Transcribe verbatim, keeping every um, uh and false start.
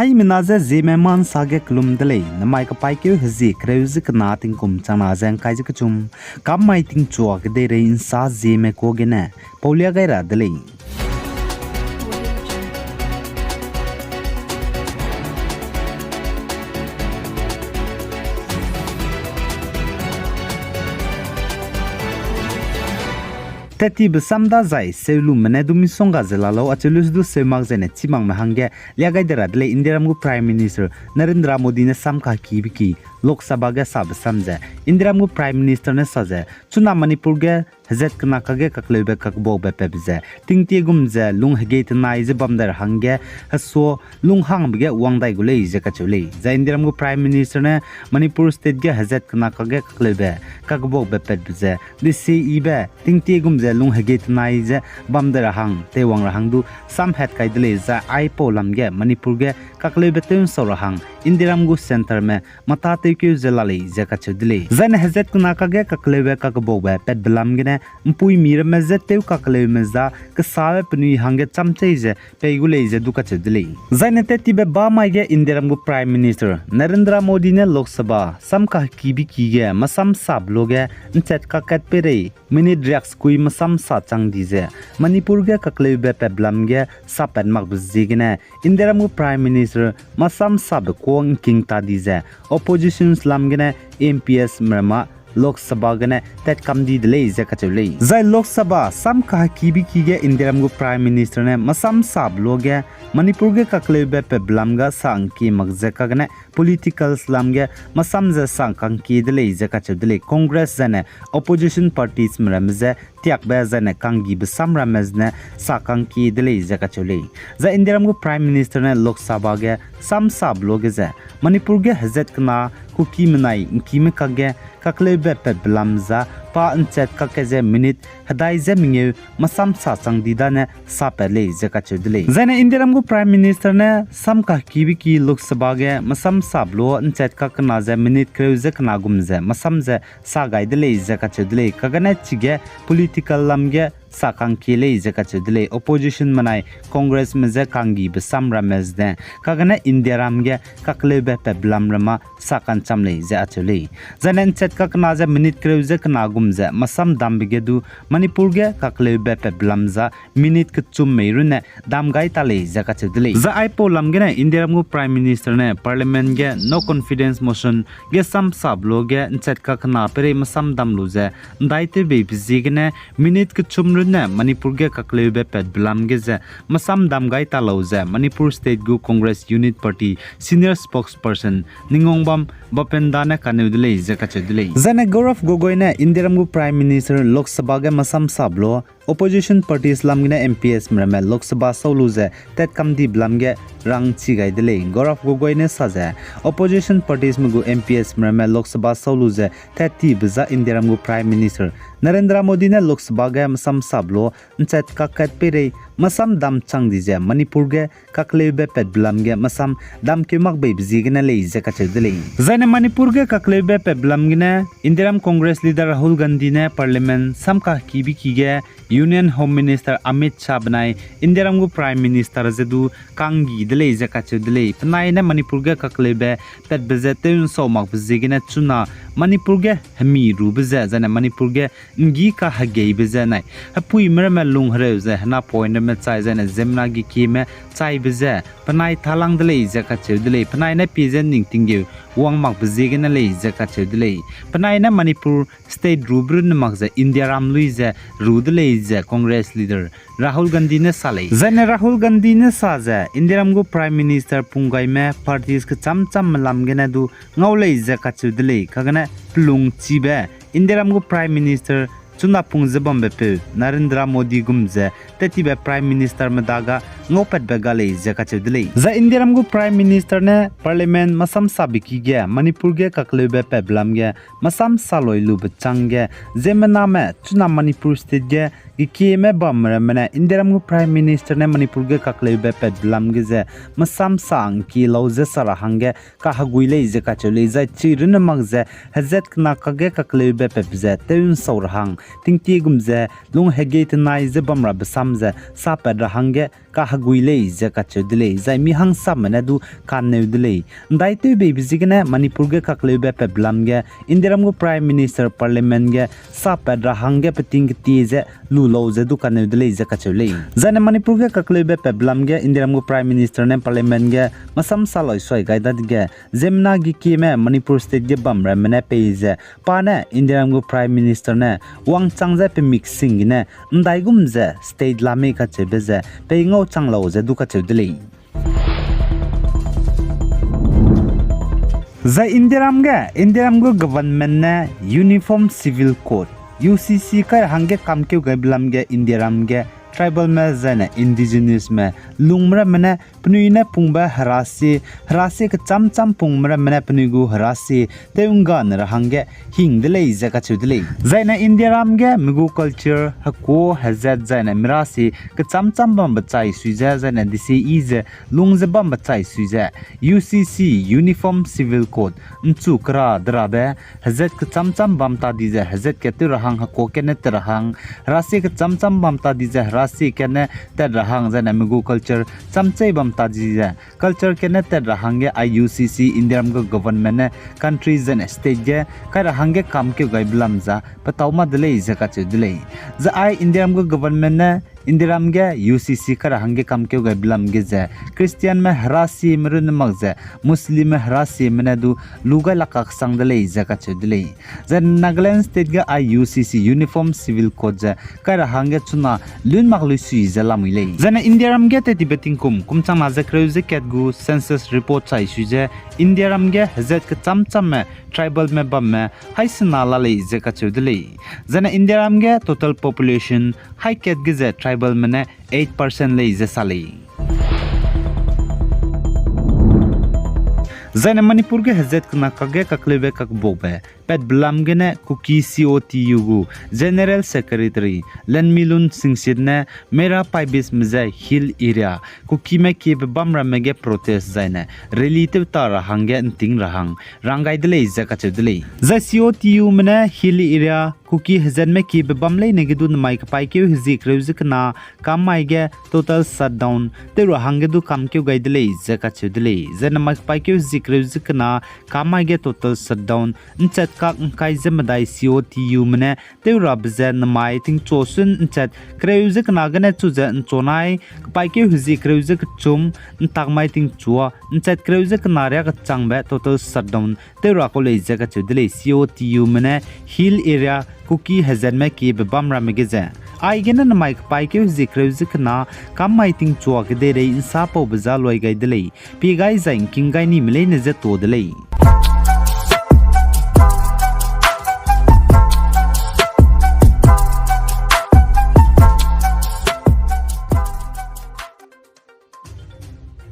Aimena ze Zeme ma nsa ge kelum de lei, namai kapaîkeu hezie kereu ze kena tingkum changna ze ngkai ze kechum, kam mai tingchua kedeirei nsa Zeme kuâ gene, paulia gai ra de lei. Tettibe sam dazai, seu lume ne du misongga ze la lau, acheu lu du seu mak zene chî makme hangge lia gai de ra de lei. Indiaram gu Prime Minister Narendra Modi ne sam kahekibe ki Lok Sabha ge sabe sam ze, Indiaram gu Prime Minister ne sa ze, chuna Manipur ge hezat kena kage kakleube kakbaube patbe ze, tingtie gum ze lung hegei tenai ze bam dai ra hangge, hesua lunghangbe ge wang dai gu lei ze kacheu lei. Zai Indiaram gu Prime Minister ne Manipur State ge hezat kena kage kakleube kakbaube patbe ze, desibe tingtie gum ze lung hegei tenai ze bam dai ra hang teiwang ra hang du samhat kai de lei. Zai aipau lam ge Manipur ge kakleube tew nsau ra hang Indiaram gu centreme mata tewkeu ze la lei ze kacheu de lei. Zaine hezat kena kage kakleube kakbaube patbe lam gene mpuimi ramme je tew kakleume za kesabe penui hangge chamchei ze pei gu lei ze du kacheu de lei. Zaine tettibe bamai ge Indiaram gu Prime Minister Narendra Modi ne Lok Sabha sam kahekibe ki ge masam sabe luage nchat kakkat peirei minute riaksekui masam sa chang di ze, Manipur ge kakleube patbe lam ge sapat makbe ziegene, Indiaram gu Prime Minister masam sabe kuâ ngking ta di ze, oppositions lam gene MPs merama Lok Sabha gene tatkam di de lei ze kacheu lei. Zai Lok Sabha sam kahekibe ki ge Indiaram gu Prime Minister ne masam sabe luage Manipur ge kakleube patbe lam ga sa ngkie mak ze kagene politicals lam ge masam ze sa kangkie de lei ze kacheu de lei. Congress zaine opposition partiesme ramme je tiakbe zaine kanggibe sam ramme zene sa kangkie de lei ze kacheu lei. Zai Indiaram gu Prime Minister ne Lok Sabha ge sam sabe luage ze, Manipur ge hezat kena Kuki menai ngkime kakge kakleube patbe lam za pa nchat kakge ze minute hedai ze mengeu masam sa chang di dane sapat lei ze kacheu de lei. Zaine Indiaram gu Prime Minister ne sam kahekibe ki Lok Sabha ge masam sabe lu nchat kakena ze minute kereu ze kena gum ze masam ze sa gai de lei ze kacheu de lei. Kagene chige political lam ge sa kangkie lei ze kacheu de lei. Opposition menai Congressme je kanggibe sam ramme zene, kagene Indiaram ge kakleube patbe lam rama sa ka'ncham lei ze acheu lei. Zaine nchat kakena ze minute kereu ze kena gum ze masam dambe ge du Manipur ge kakleube patbe lam za minute kechum mei runne dam gai ta lei ze kacheu de lei. Zai aipau lam gene Indiaram gu Prime Minister ne Parliament ge no confidence motion ge sam sabe luage nchat kakena peirei masam dam lu ze ndaitewbeibe ziegene minute kechum runne Manipur ge kakleube patbe lam ge ze masam dam gai ta lau ze Manipur State gu Congress Unit Party senior spokesperson Ningongbam Bapenda ne kaneu de lei ze kacheu de lei. Zaine Gaurav Gogoi ne Indiaram gu Prime Minister Lok Sabha ge masam sabe lu opposition parties lam gene MPsme ramme Lok Sabha sau lu ze tatkam dibe lam ge rangchi gai de lei. Gaurav Gogoi ne sa ze, opposition partiesme gu MPsme ramme Lok Sabha sau lu ze tattibe za Indiaram gu Prime Minister Narendra Modi ne Lok Sabha ge masam sabe lu nchat kakkat peirei masam dam chang di ze Manipur ge kakleube patbe lam ge masam damkeu makbeibe ziegene lei ze kacheu de lei. Zaine Manipur ge kakleube patbe lam gene Indiaram Congress leader Rahul Gandhi ne Parliament sam kahekibe ki ge Union Home Minister Amit Shah benai Indiaram gu Prime Minister ze du kanggi de lei ze kacheu de lei. Penai ne Manipur ge kakleube patbe ze tew nsau makbe ziegene chuna Manipur ge hemi rube ze zaine Manipur ge nggi kahegeibe ze nai hepuime ramme lung hereu ze hena point ramme chai zaine ziemmena gekieme chaibe ze penai talang de lei ze kacheu de lei. Penai ne pie ze ning tinggeu wang makbe ziegene lei ze kacheu de lei. Penai ne Manipur state rube runne mak ze Indiaram lui ze ru de lei ze Congress leader Rahul Gandhi ne sa lei. Zaine Rahul Gandhi ne sa ze Indiaram gu Prime Minister punggaime parties kecham chamme lam gene du ngau lei ze kacheu de lei. Kagene pelungchibe Indiaram gu Prime Minister chuna pung ze bambepeu Narendra Modi gum ze tettibe Prime Ministerme dage ngaupatbe ga lei ze kacheu de lei. Zai Indiaram gu Prime Minister ne Parliament masam sabe ki ge Manipur ge kakleube patbe lam ge masam saloi lube chang ge ziemmename chuna Manipur state ge gekieme bamme ramme ne Indiaram gu Prime Minister ne Manipur ge kakleube patbe lam ge ze masam sa ngkie lau ze sa ra hangge kahegui lei ze kacheu lei. Zai chi runne mak ze hezat kena kage kakleube patbe ze tew nsau ra hang tingtie gum ze lung hegei tenai ze bamrabe sam ze sapat ra hangge kahegui lei ze kacheu de lei, zai mi hangsame ne du kaneu de lei. ’Ndaitew beibe ziegene Manipur ge kakleube patbe lam ge Indiaram gu Prime Minister Parliament ge sapat ra hangge peting ketie ze lu lau ze du kaneu de lei ze kacheu lei. Zaine Manipur ge kakleube patbe lam ge Indiaram gu Prime Minister ne Parliament ge masam sa lai suai gai dadege, ziemmena gekieme Manipur State ge bam ramme ne pei ze, pa ne Indiaram gu Prime Minister ne wangchang ze pe mik sing gene ’ndaigum ze state la mei kacheube ze pei ngau chang lau ze du kacheu de lei. Zai Indiaram ge, Indiaram gu government ne Uniform Civil Code, U C C kai ra hangge kamkeu gaibe lam ge Indiaram ge tribalme zaine indigenousme lungme ramme ne penui ne pungbe herasie, herasie kechâm châm pungme ramme ne penui gu herasie tew ’nggane ra hangge hing de lei ze kacheu de lei. Zaine Indiaram ge mi gu culture, hekuâ, hezat zaine mirasie kechâm châm bambe chai sui ze, zaine desiyi ze lung ze bambe chai sui ze, U C C, Uniform Civil Code, ’nchu kera de rabe, hezat kechâm châm bam ta di ze hezat kat tew ra hang, hekuâ kat ne tat ra hang, herasie kechâm châm bam ta di ze herasie kat ne tat ra hang, zaine mi gu culture châm chei bam ta di ze culture kat ne tat ra hangge ai U C C Indiaram gu government ne country zaine state ge kai ra hangge kamkeu gaibe lam za petâu ma de lei ze kacheu de lei. Zai ai Indiaram gu government ne Indiaram ge U C C kai ra hangge kamkeu gaibe lam ge ze Christianme herasieme runne mak ze Muslimme herasieme ne du lu gai lak kaksang de lei ze kacheu de lei. Zai Nagaland state ge ai U C C Uniform Civil Code ze kai ra hangge chuna lun mak lui sui ze lamui lei. Zaine Indiaram ge tet tibe tingkum kum changna ze kereu ze kat gu census report chai sui ze Indiaram ge hezat kechâm châmme tribalme bamme haî sena la lei ze kacheu de lei. Zaine Indiaram ge total population haî kat ge ze tribalme ne eight percent lei ze sa lei. Zaine Manipur ge hezat kena kakge kakleube kakbuakbe patbe lam gene Kuki C O T U gu General Secretary Lenmilun Singsit ne Meira Paibisme ze Hill Area, Kukime kiebe bam ramme ge protest zaine rally tew ta ra hangge ’nting ra hang rang gai de lei ze kacheu de lei. Zai C O T Ume ne Hill Area, Kuki hezatme kiebe bam leine ge du nemai kepaîkeu hezie kereu ze kena kam mai ge total shutdown tew ra hangge du kamkeu gai de lei ze kacheu de lei. Zai nemai kepaîkeu hezie kereu ze kena kam mai ge total shutdown ’nchat kak ’ngkai ze medai C O T Ume ne tew rabe ze nemai tingchua sun ’nchat kereu ze kena gene chu ze ’nchua nai, kepaîkeu hezie kereu ze kechum, ’ntak mai tingchua, ’nchat kereu ze kena riâ kechangbe total shutdown tew ra kau lei ze kacheu de lei. C O T Ume ne Hill Area, Kuki hezatme kiebe bam ramme ge ze aigene nemai kepaîkeu hezie kereu ze kena kam mai tingchua kedeirei ’nsapaube za luai gai de lei, pie gai zai ’ngking gai nime leine je tuâ de lei.